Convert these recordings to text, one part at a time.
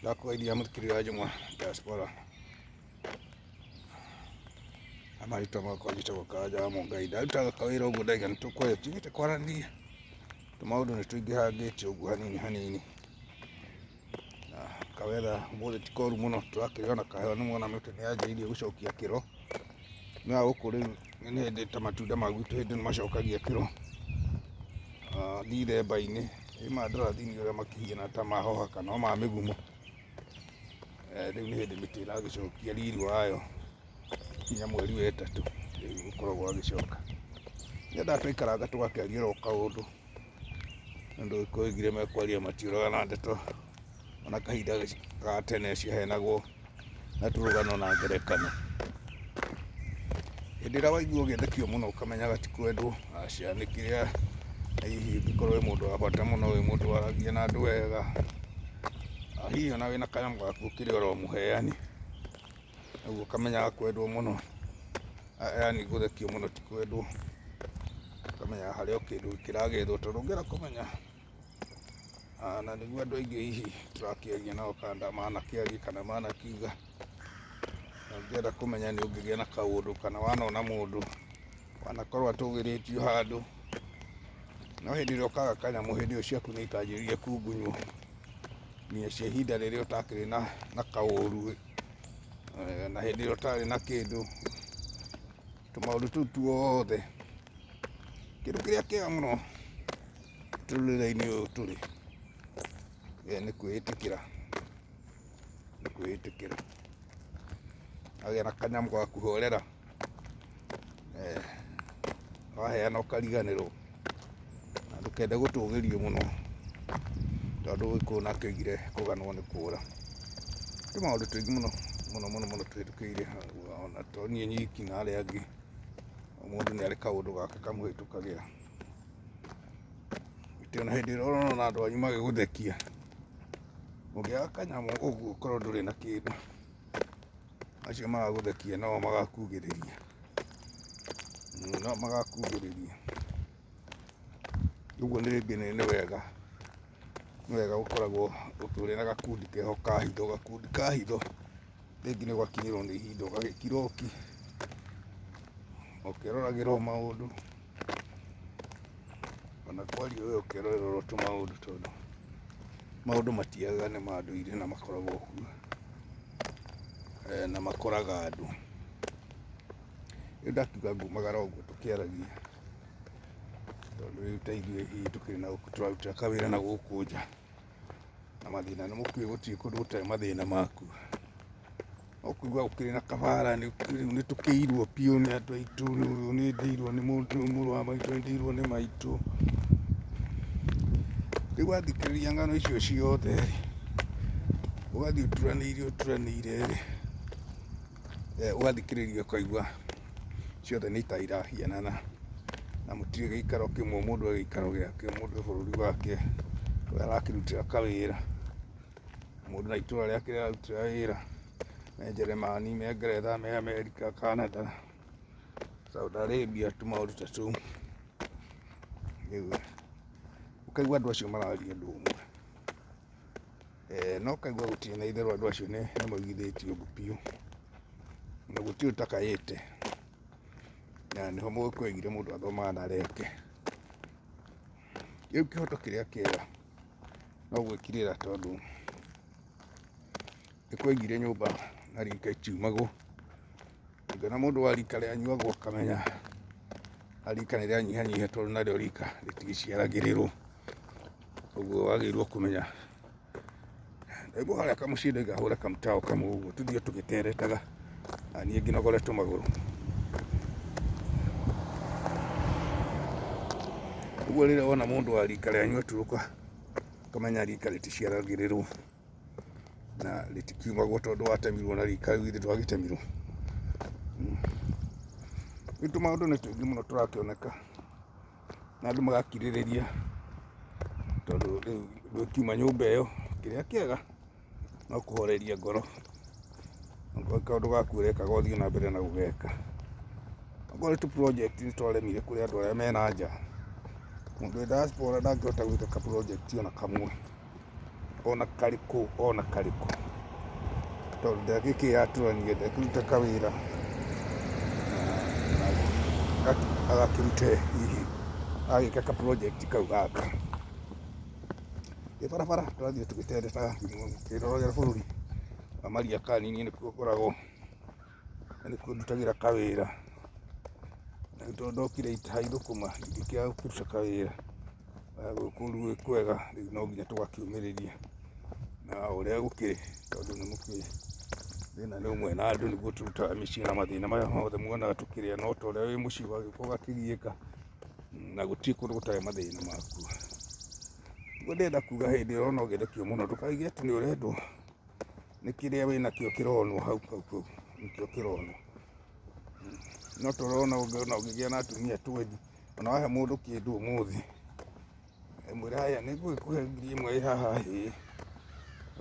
Ndakũgeithia mũthikĩrĩria wa Njũng'wa Diaspora. Marĩtwa makwa njĩtagwo Karanja wa Mũngai. Ndarutaga kawĩra ũguo ndaiga nĩ tũkwaria tugĩte kwaranĩria tũmaũndũ nĩ tũingĩhangĩte ũguo hanini hanini. Na kawetha ũmũthĩ ti koru mũno tũrakĩrĩa ona kaheho nĩ muona mĩtĩ nĩ yanjĩrĩirie gũcokia kĩro. No gũkũ rĩu nĩ hĩndĩ ta matunda ma gwitũ hĩndĩ nĩ macokagia kĩro Dithemba-inĩ. Ĩ mandarathi-inĩ ũrĩa makĩhiana ta mahoha kana o ma mĩgumo. Rĩu nĩ hĩndĩ mĩtĩ ĩragĩcokia riri wayo nginya mweri wa ĩtatũ rĩu ũkoragwo wagĩcoka. Nyendaga twaikaranga tũgakĩaria oro kaũndũ, andũ oigire mekwaria matiũraga na ndeto, ona kahinda ga tene ciaheanagwo na tũrũgano na ngerekano. Hĩndĩ ĩrĩa waigua ũgĩthekio mũno ũkamenyaga ti kwendwo, aca nĩ kĩrĩa hihi ũngĩkorwo wĩ mũndũ wa bata mũno, wĩ mũndũ waragia na andũ wega, hihi ona wĩna kanyamũ gaku ũkĩrĩ oro mũheani, ũguo ũkamenyaga kwendwo mũno, yaani gũthekio mũno ti kwendwo, ũkamenyaga harĩ o kĩndũ kĩragethwo tondũ ũngĩenda kũmenya na nĩguo andũ aingĩ hihi tũrakĩaria nao kana manakĩaria kana manakiuga, ũngĩenda kũmenya nĩ ũngĩgĩa na kaũndũ kana wanona mũndũ wanakorwo atũgĩrĩtio handũ, no hĩndĩ ĩrĩa ũkaga kanyamũ hĩndĩ ĩyo ciaku nĩ ikanjĩrĩria kungunywo, nginya cia ihinda rĩrĩa ũtakĩrĩ na kaũru na hĩndĩ ĩrĩa ũtarĩ na kĩndũ, tũmaũndũ tũu tuothe. Kĩndũ kĩrĩa kĩega mũno mũtũrĩre-inĩ ũyũ tũrĩ nĩ kwĩĩtĩkĩra, nĩ kwĩĩtĩkĩra. Wagĩa na kanyamũ gaku horera, waheana ũkariganĩrwo, na ndũkende gũtũgĩrio mũno, tondũ Gĩkũyũ nake oigire kũganwo nĩ kũra. Kwĩ maũndũ tũingĩ mũno mũno mũno mũno tũhĩtũkĩire ona to niĩ nyiki na arĩa angĩ. O mũndũ nĩ arĩ kaũndũ gake kamũhĩtũkagĩra. Gũtirĩ ona hĩndĩ ĩrĩa ũrona andũ anyu magĩgũthekia, ũngĩaga kanyamũ ũguo ũkorwo ndũrĩ na kĩndũ, acio maragũthekia no o magakugĩrĩria, no o magakugĩrĩria. Ũguo rĩngĩ nĩ wega, nĩ wega gũkoragwo ũrĩ na gakundi keho ka hitho, gakundi ka hitho rĩngĩ nĩ ũgakinyĩrwo nĩ ihinda ũgagĩkira ũki, ũkĩroragĩra o maũndũ, ona kwaria we ũkerorera o tũmaũndũ tondũ maũndũ matiagaga nĩ ma ndũire na makoragwo kuo na makoraga andũ. Rĩu ndakiuga ngumagara ũguo tũkĩaragia tondũ rĩu ta ithuĩ hihi tũkĩrĩ na gũkũ tũrarutĩra kawĩra na gũkũ nja na mathĩna nĩ mũkĩũĩ gũtirĩ kũndũ gũtarĩ mathĩna makuo. No kũigua gũkĩrĩ na kabara rĩu nĩ tũkĩirwo biũ nĩ andũ aitũ, rĩu nĩ ndĩirwo nĩ mũrũ wa maitũ, nĩ ndĩirwo nĩ maitũ. Rĩu wathikĩrĩria ng'ano icio ciothe rĩ, ũgathiĩ ũturanĩire ũturanĩire rĩ, ũgathikĩrĩria ũkaigua ciothe nĩ ta irahianana na mũtirĩ gĩikaro kĩmwe, mũndũ e gĩikaro gĩake, mũndũ e bũrũri wake ũrĩa arakĩrutĩra kawĩra, mũndũ na itũra rĩake ararutĩra wĩra, me Njeremani, me Ngeretha, me Amerika, Canada, Saudi Arabia, tũmaũndũ ta tũu. Rĩu ũkaigua andũ acio mararia ũndũ ũmwe. No ũkaigua gũtirĩ na itherũ andũ acio nĩ maiguithĩtio ũndũ biũ, na gũtirĩ ũtakayĩte, na nĩho mũgĩkũyũ oigire mũndũ athomaga na arĩa angĩ. Rĩu kĩhoto kĩrĩa kĩega no gwĩkirĩra tondũ nĩ kwaigire nyũmba na rika itiumagwo, ũngĩona mũndũ wa rika rĩanyu ũkamenya rika nĩ rĩanyihanyiha tondũ narĩo rika rĩtigĩciaragĩrĩrwo. Ũguo wagĩrĩirwo kũmenya ndaigua harĩa kamũciĩ ndaiga hũre kamũtaũ kamwe ũguo tũthiĩ tũgĩteretaga na niĩ ngĩnogore tũmagũrũ. Ũguo rĩrĩa wona mũndũ wa rika rĩanyu aturũka ũkamenya rika rĩticiaragĩrĩrwo na rĩtikiumagwo tondũ watemirwo na rika rĩu githĩ ndwagĩtemirwo. Rĩu tũmaũndũ nĩ tũingĩ mũno tũrakĩoneka. Na andũ magakirĩrĩria tondũ rĩu ndũkiuma nyũmba ĩyo, kĩrĩa kĩega no kũhoreria ngoro, okorwo kaũndũ gaku ũrekaga ũthiĩ na mbere na gũgeka. Okorwo nĩ tũ project nĩ twaremire kũrĩ andũ arĩa me na nja, mũndũ wĩ diaspora ndangĩhota gwĩka ka project ona kamwe. Ona karĩkũ, ona karĩkũ. Tondũ ndangĩkĩyatũrania, ndangĩruta kawĩra na agakĩrute hihi agĩka ka project kau gake. Ĩ barabara tũrathiĩ tũgĩteretaga tũkĩroragĩra bũrũri wa Mariakani, niĩ nĩkuo ngoragwo na nĩkuo ndutagĩra kawĩra. Na rĩu tondũ ndokire haithũkũma ndingĩkĩaga gũkĩruta kawĩra. Gũkũ rĩu gwĩ kwega rĩu no nginya tũgakĩũmĩrĩria na ũrĩa gũkĩrĩ tondũ nĩ mũkĩũĩ thĩna nĩ ũmwe na andũ nĩguo tũrutaga mĩciĩ na mathĩna maya mothe muonaga tũkĩrĩa no ta ũrĩa wĩ mũciĩ ũgagĩũka ũgakĩgiĩka na gũtirĩ kũndũ gũtarĩ mathĩna makuo. Ũguo ndĩrenda kuga hĩndĩ ĩrĩa ũrona ũgĩthekio mũno ndũkaigue atĩ nĩ ũrendwo nĩ kĩrĩa wĩnakĩo kĩronwo hau hau hau nĩkĩo kĩronwo. No ta ũrona ũngĩgĩa na atumia twendi ona wahe mũndũ kĩndũ ũmũthĩ mwĩre haya nĩ ngũgĩkũhe 1000 ĩ haha ĩĩ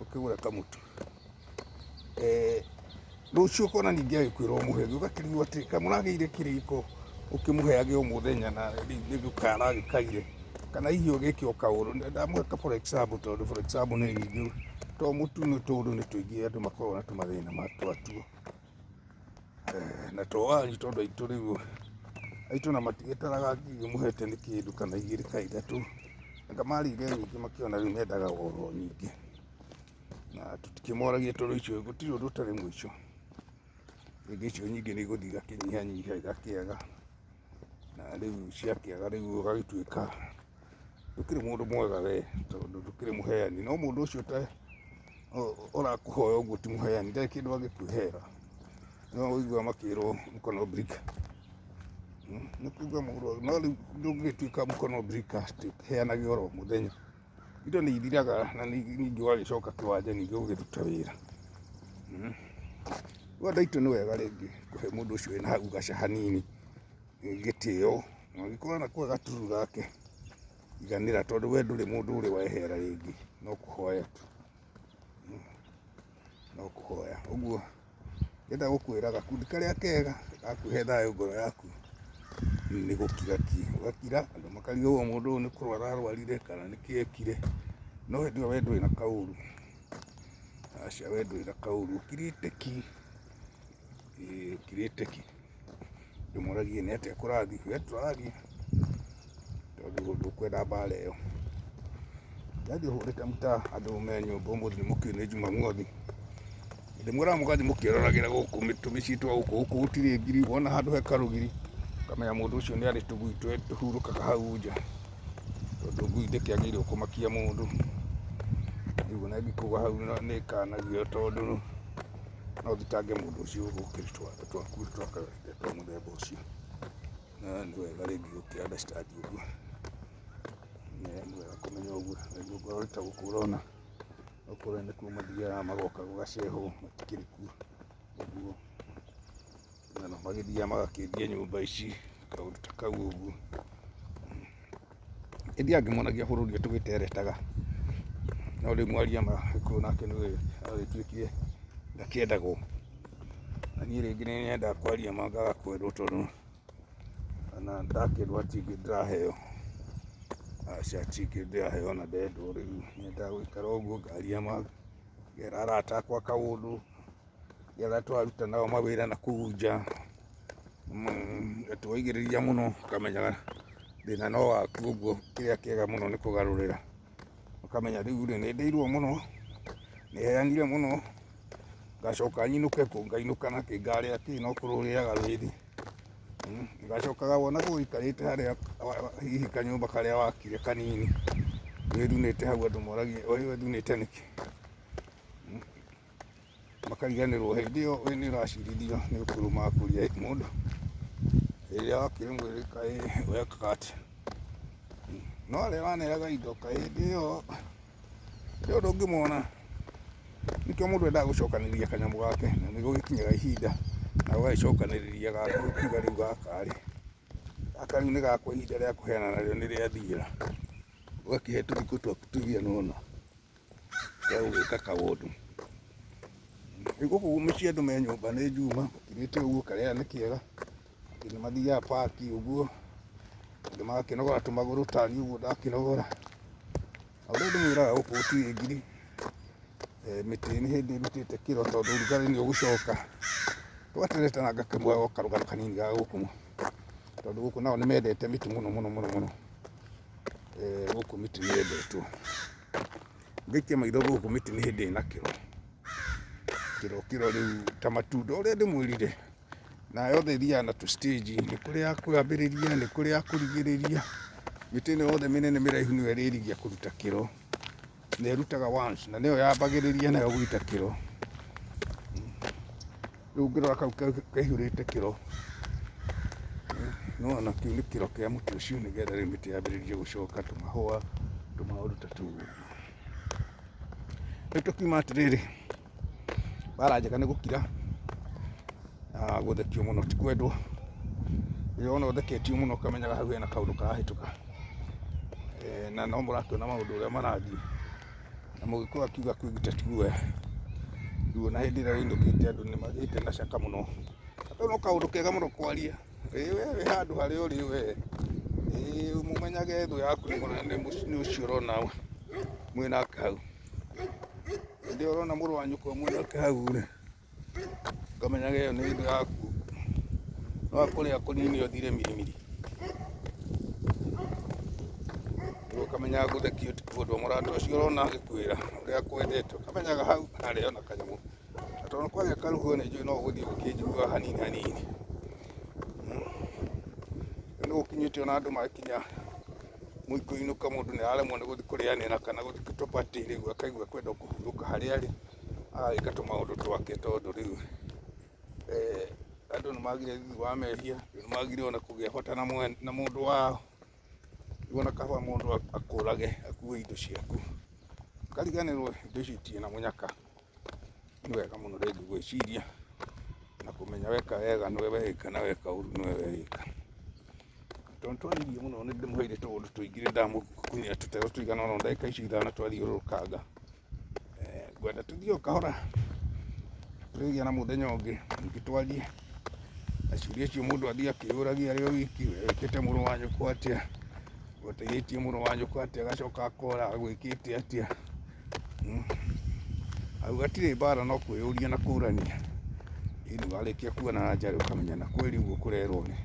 ũkĩgũre kamũtu. Rũciũ ũkona ningĩ agĩkwĩra ũmũhe ũgakĩrigwo atĩ kaĩ mũragĩire kĩrĩko ũkĩmũheage o mũthenya na rĩu nĩ aragĩkaire kana hihi ũgĩke o kaũndũ. Ndamũhe ka for example tondũ for example nĩ nyingĩ to mũtu nĩ tũũndũ nĩ tũingĩ andũ makoragwo na tũmathĩna twatuo. Na to wanyu tondũ aitũ rĩu aitũ ona matigĩtaraga nginya mũhete nĩ kĩndũ kana igĩrĩ kana ithatũ, anga marĩire nyingĩ makĩona rĩu mendaga oro nyingĩ. Na tũtikĩmoragia tondũ icio gũtirĩ ũndũ ũtarĩ mũico. Rĩngĩ icio nyingĩ nĩ igũthiĩ igakĩnyihanyiha igakĩaga, na rĩu ciakĩaga rĩu ũgagĩtuĩka ndũkĩrĩ mũndũ mwega we tondũ ndũkĩrĩ mũheani. No mũndũ ũcio ũrakũhoya ũguo ti mũheani ndarĩ kĩndũ angĩkwĩhera. No ũiguaga makĩrwo mkono birika. Nĩ kuga mũndũ no rĩu ndũngĩgĩtuĩka mkono birika atĩ ũkĩheanage oro mũthenya. Indo nĩ ithiraga na ningĩ ũgagĩcoka kĩwanja ningĩ ũgĩrute wĩra. Rĩu andũ aitũ nĩ wega rĩngĩ kũhe mũndũ ũcio wĩna hau gaca hanini gĩtĩo, na angĩkorwo anakuhe gatururu gake iganĩra tondũ we ndũrĩ mũndũ ũrĩ wehera rĩngĩ no kũhoya tu, no kũhoya. Ũguo ndĩrenda gũkwĩra gakundi karĩa kega gakwĩhe thayũ ngoro yaku nĩ gũkira ki, ũgakira andũ makarigwo mũndũ ũyũ nĩ kũrwara arwarire kana nĩkĩ ekire, no hĩndĩ ĩyo we ndũrĩ na kaũru, aca we ndũrĩ na kaũru ũkirĩte ki, ĩĩ ũkirĩte ki. Andũ moragie nĩ atĩa kũrathiĩ, we ndũraria tondũ ndũkwenda mbara ĩyo. Ndathiĩ hũrĩte mũtaa andũ me nyũmba ũmũthĩ nĩ mũkĩũĩ nĩ Jumamothi. Ndĩmwĩraga mũgathiĩ mũkĩroragĩra gũkũ tũmĩciĩ twa gũkũ, gũkũ gũtirĩ ngiri, wona handũ he karũgiri ũkamenya mũndũ ũcio nĩ arĩ tũgui tũhurũkaga hau nja, tondũ ngui ndĩkĩagĩrĩirwo kũmakia mũndũ. Rĩu ona ĩngĩkũgwa hau nĩ ĩkanagio tondũ no thitange mũndũ ũcio gũkĩrĩ twaku twa kawaida twa mũthemba ũcio. Na nĩ wega rĩngĩ gũkĩ understand ũguo, nĩ wega kũmenya ũguo. Na rĩu ongorwo nĩ ta gũkũ ũrona, okorwo nĩkuo mathiaga magoka gũgacehwo matikĩrĩ kuo ũguo. Na no magĩthiaga magakĩendia nyũmba ici kaũndũ ta kau ũguo. Ĩthiaga ngĩmonagia bũrũri ũrĩa tũgĩteretaga, no rĩu mwaria ma Gĩkũyũ nake nĩwe agĩtuĩkire ndakĩendagwo. Na niĩ rĩngĩ nĩ nyendaga kwaria ma ngaga kwendwo tondũ ona ndakĩendwo hatirĩ kĩndũ ndĩraheo. Aca hatirĩ kĩndũ ndĩraheo ona ndendwo rĩu nyendaga gũikara ũguo ngaria ma, ngera arata akwa kaũndũ, ngera arĩa tũraruta nao mawĩra nakũu nja. Twaigĩrĩria mũno ũkamenyaga thĩna no waku ũguo kĩrĩa kĩega mũno nĩ kũgarũrĩra. Ũkamenya rĩu rĩ, nĩ ndĩirwo mũno, nĩ heanire mũno, ngacoka nyinũke kũ, ngainũka nakĩ, ngarĩa kĩ no kũrĩa ũrĩaga wĩ thĩ. Ũgacokaga wona ũikarĩte harĩa hihi kanyũmba karĩa wakire kanini, wĩthunĩte hau andũ moragie ũyũ ethunĩte nĩkĩ? Makariganĩrwo hĩndĩ ĩyo we nĩ ũracirithio nĩ ũkũrũ makũria mũndũ ĩrĩa wakire mwĩrĩ kaĩ wekaga atĩa. No arĩa waneaga indo kaĩ hĩndĩ ĩyo ĩyo ndũngĩmona. Nĩkĩo mũndũ endaga gũcokanĩrĩria kanyamũ gake na nĩ gũgĩkinyaga ihinda na ũgagĩcokanĩrĩria gaku ũkiuga rĩu gaka rĩ, gaka rĩu nĩ gakwa ihinda rĩa kũheana narĩo nĩ rĩathira. Ũgakĩhe tũthikũ twaku tũigana ũna. Twa gũgĩka kaũndũ. Rĩu gũkũ mĩciĩ andũ me nyũmba nĩ njuma, gũkirĩte ũguo karĩera nĩ kega, angĩ nĩ mathiaga park ũguo, angĩ magakĩnogora tũmagũrũ ta niĩ ũguo ndakĩnogora. Na ũrĩa ndĩmwĩraga gũkũ gũtirĩ ngiri, Mĩtĩ nĩ hĩndĩ ĩrutĩte kĩro tondũ ũrugarĩ nĩ ũgũcoka. Tũgatereta na ngakĩmũhe o karũgano kanini ga gũkũ tondũ gũkũ nao nĩ mendete mĩtĩ mũno mũno mũno mũno. Gũkũ mĩtĩ nĩ yendetwo. Ngaikia maitho gũkũ mĩtĩ nĩ hĩndĩ ĩna kĩro. Kĩro kĩro rĩu ta matunda ũrĩa ndĩmwĩrire. Na yothe ĩthiaga na tũ stage, nĩ kũrĩ ya kwambĩrĩria, nĩ kũrĩ ya kũrigĩrĩria. Mĩtĩ ĩno yothe mĩnene mĩraihu nĩyo ĩrĩrigia kũruta kĩro. Na ĩrutaga once na nĩyo yambagĩrĩria nayo gũita kĩro. Rĩu ũngĩrora kau kaihũrĩte kĩro, nĩwona kĩu nĩ kĩro kĩa mũtĩ ũcio nĩgetha rĩu mĩtĩ yambĩrĩrie gũcoka tũmahũa, tũmaũndũ ta tũu. Rĩu tũkiuma atĩrĩrĩ, mbara njega nĩ gũkira na gũthekio mũno ti kwendwo. Rĩrĩa wona ũtheketio mũno ũkamenyaga hau hena kaũndũ karahĩtũka. Na no mũrakĩona maũndũ ũrĩa marathiĩ. Na Mũgĩkũyũ akiuga kwĩgita ti guoya. Rĩu ona hĩndĩ ĩrĩa ũinũkĩte andũ nĩ magĩte na caka mũno. Kau no kaũndũ kega mũno kwaria. Ĩĩ we wĩ handũ harĩa ũrĩ we, ĩĩ mũmenyage thũ yaku nĩ ũcio ũrona mwĩ nake hau. Hĩndĩ ĩyo ũrona mũrũ wa nyũkwa mwĩ nake hau rĩ, ũkamenyaga ĩyo nĩ thũ yaku. No akũrĩa akũnine ũthire mirimiri. Rĩu ũkamenyaga gũthekio ti kũndũ. Mũrata ũcio ũrona agĩkwĩra ũrĩa akwendete ũkamenyaga hau harĩ ona kanyamũ. Na tondũ kwagĩa karũhuho nĩ njũĩ no ũgũthiĩ ũkĩnjiguaga hanini hanini. Rĩu nĩ gũkinyĩte ona andũ makinya mũikũinũka mũndũ nĩ araremwo nĩ gũthiĩ kũrĩanĩra kana gũthiĩ tũparty rĩu akaigua kwenda kũhurũka harĩa arĩ, agagĩka tũmaũndũ twake tondũ rĩu andũ nĩ magire thithi wa mehia, andũ nĩ magire ona kũgĩa bata na mũndũ wao. Rĩu ona kaba mũndũ akũrage akue indo ciaku, ũkariganĩrwo indo icio itirĩ na mũnyaka. Nĩ wega mũno rĩngĩ gwĩciria na kũmenya weka wega nĩwe weĩka na weka ũru nĩwe weĩka. Tondũ nĩ twaririe mũno nĩ ndĩmũheire tũũndũ tũingĩ nĩ ndamũkunyĩra tũtego tũigana ũna ndagĩka ici ithano twathiũrũrũkanga. Ngwenda tũthiĩ o kahora tũkĩgĩa na mũthenya ũngĩ ningĩ twarie na ciũria icio mũndũ athiĩ akĩyũragia arĩ o wiki, we wĩkĩte mũrũ wa nyũkwa atĩa, ũteithĩtie mũrũ wa nyũkwa atĩa agacoka akora agwĩkĩte atĩa. Hau hatirĩ mbara no kwĩyũria na kũrania. Ĩni warĩkia kuona na njarĩ ũkamenya na kweli ũguo kũrerwo nĩ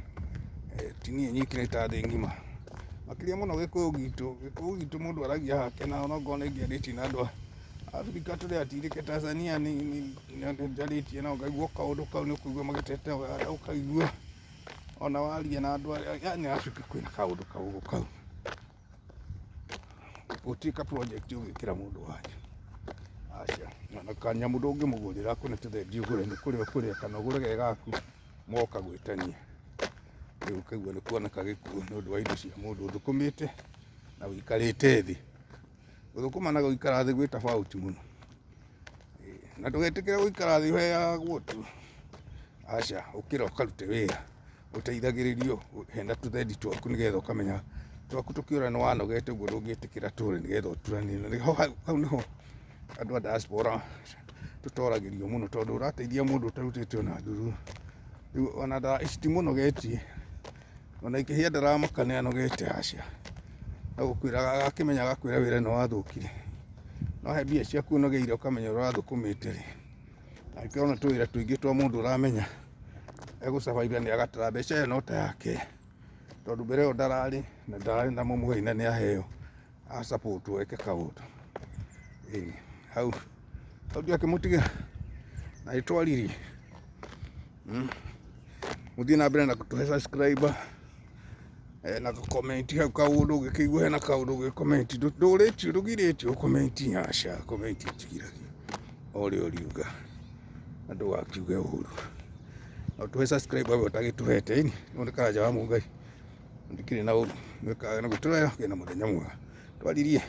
ti niĩ nyiki nĩ ta thĩ ng'ima. Makĩria mũno gĩkũyũ gitũ, gĩkũyũ gitũ mũndũ aragia hake na onokorwo nĩ ngĩarĩtie na andũ a Afrika tũrĩ atirĩke Tanzania nĩ njarĩtie nao ngaigua kaũndũ kau nĩ ũkũigua magĩteta ũkaigua ona waria na andũ arĩa yani Afrika kwĩna kaũndũ kau kau. Gũtirĩ ka project ũgĩkĩra mũndũ wanyu. Aca, ona kanyamũ ndũngĩmũgũrĩra akũne tũthendi ũgũre nĩ kũrĩa ũkũrĩa kana ũgũre ge gaku moka gwĩtania. Rĩu ũkaigua nĩ kuoneka gĩkuũ nĩ ũndũ wa indo cia mũndũ ũthũkũmĩte na ũikarĩte thĩ. Gũthũkũma na gũikara thĩ gwĩ tofauti mũno. Na ndũgetĩkĩre gũikara thĩ ũheagwo tu. Aca, ũkĩra ũkarute wĩra ũteithagĩrĩrio hena tũthendi twaku nĩgetha ũkamenya twaku tũkĩũra nĩ wanogete ũguo ndũngĩtĩkĩra tũre nĩgetha ũturanĩre. Na nĩho hau nĩho andũ a diaspora tũtoragĩrio mũno tondũ ũrateithia mũndũ ũtarutĩte ona ndurũ. Rĩu ona citimũnogetie, ona ikĩhĩa ndaramaka nĩ anogete aca. No gũkwĩra agakĩmenya agakwĩra wĩra nĩ wathũkire. No he mbia ciaku ũnogeire ũkamenya ũrĩa ũrathũkũmĩte rĩ, angĩkorwo nĩ tũwĩra tũingĩ twa mũndũ ũramenya egũ survive nĩ agatara mbeca ĩyo no ta yake. Tondũ mbere ĩyo ndararĩ na ndararĩ na mũmũhei na nĩ aheo a support eke kaũndũ. Ĩni hau hau ndiakĩmũtiga na nĩtwaririe. Mũthiĩ na mbere na gũtũhe subscriber na gũ comment hau kaũndũ ũngĩkĩigua hena kaũndũ ũngĩ comment ndũrĩtio ndũgirĩtio ũ comment aca comment itigiragio o ũrĩa ũriuga na ndũgakiuge ũru. Na ũtũhe subscriber we ũtagĩtũhete ĩni ũyũ nĩ Karanja wa Mũngai ndikĩrĩ na ũru. Mwĩkage na gwĩtũrera ũgĩe na mũthenya mwega. Twaririe.